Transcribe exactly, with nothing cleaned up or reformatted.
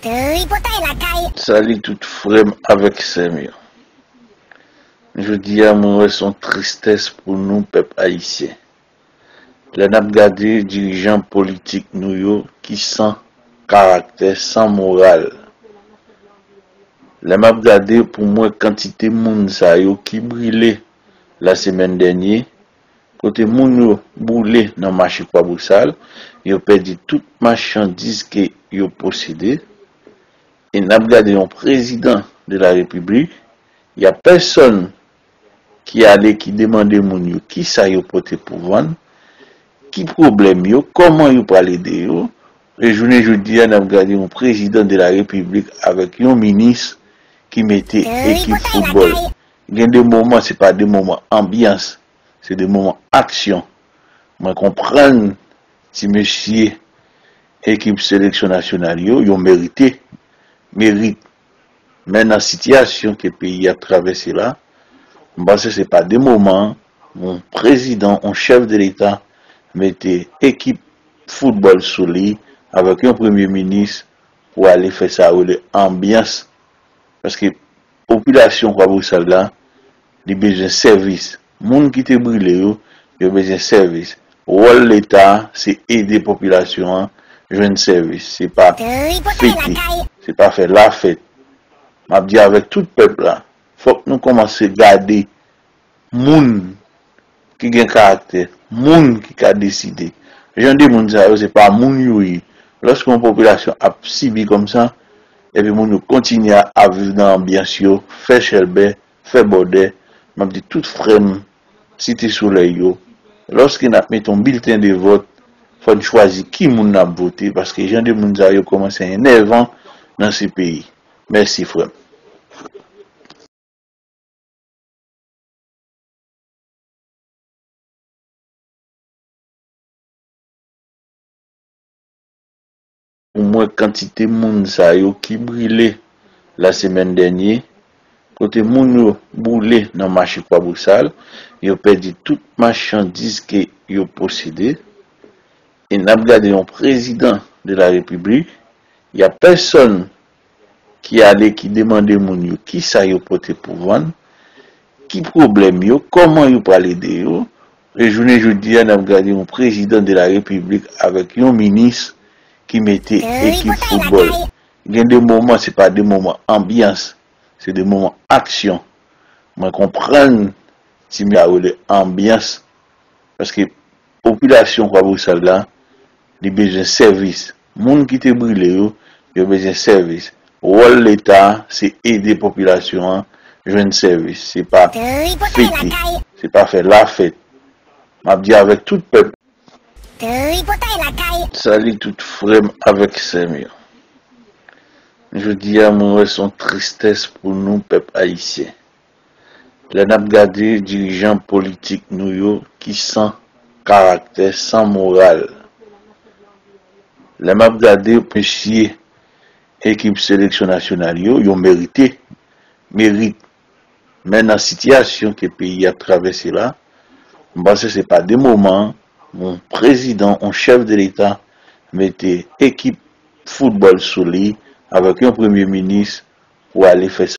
Tripotay Lakay. Salut tout frè m avèk sè m yo. Jodi a, mwen wè se yon tristès pou nou, pèp ayisyen. Lè n ap gade dirijan politik nou yo ki san karaktè, san moral. Lè m ap gade pou mwen kantite moun sa yo ki brile lasemèn dènye, kote moun yo boule nan mache Kwabosal, yo pèdi tout machandiz ke yo posede. E n ap gade yon prezidan de la repiblik, y a pèsonn ki ale, ki demande moun yo kisa yo pote pou vann, ki pwoblèm yo, kòman yo pral ede yo. E jounen jodi a, n ap gade yon prezidan de la repiblik avèk yon minis ki mete ekip foutbòl. Gen de moman, se pa de moman anbyans, se de moman aksyon. Mwen konprann ti mesye ekip seleksyon nasyonal yo, yo merite, merit. Men nan sitiyasyon ke peyi ap travèse la, m panse se pa de moman yon prezidan, yon chèf de leta mete ekip foutbòl sou li avèk yon premye minis pou ale fè sa yo rele anbyans. Paske popilasyon Kwabosal la, li bezwen sèvis. Moun ki te brile yo, yo bezwen sèvis. Wòl leta a, se ede popilasyon an jwenn sèvis. Se pa fete, se pa fè lafèt. M ap di avèk tout pèp la, fòk nou kòmanse gade moun ki gen karaktè, moun ki ka deside. Jan de moun sa yo, se pa moun yo ye. Lòske yon popilasyon ap sibi kòmsa, epi moun yo kontinye ap viv nan anbyans yo, fè chèlbè, fè bòdè, m ap di tout frè m, Site Solèy yo, lòske n ap mete yon bilten de vòt, fò n chwazi ki moun n ap vote, paske jan de moun sa yo kòmanse enèvan nan se peyi. Mèsi, frè m. Pou mwen, kantite moun sa yo ki brile lasemèn dènye, kote moun yo boule nan mache Kwabosal, yo pèdi tout machandiz ke yo posede. E n ap gade yon prezidan de la repiblik, y a pèsonn ki ale, ki demande moun yo kisa yo pote pou vann, ki pwoblèm yo, kòman yo pral ede yo. E jounen jodi a, n ap gade yon prezidan de la repiblik avèk yon minis ki mete ekip foutbòl. Gen de moman, se pa de moman anbyans, se de moman aksyon. Mwen konprann ti mesye a rele anbyans, paske popilasyon Kwabosal la, li bezwen sèvis. Moun ki te brile yo, yo bezwen sèvis. Wòl leta a, se ede popilasyon an jwenn sèvis. Se pa fete, se pa fè lafèt. M ap di avèk tout pèp. Tripotay Lakay. Salut tout frè m avèk sè m yo. Jodi a, mwen wè se yon tristès pou nou, pèp ayisyen. Lè n ap gade dirijan politik nou yo ki san karaktè, san moral. Lè m ap gade mesye ekip seleksyon nasyonal yo, yo merite, merit. Men nan sitiyasyon ke peyi ap travèse la, m panse se pa de moman yon prezidan, yon chèf de leta mete ekip foutbòl sou li avèk yon premye minis pou ale fè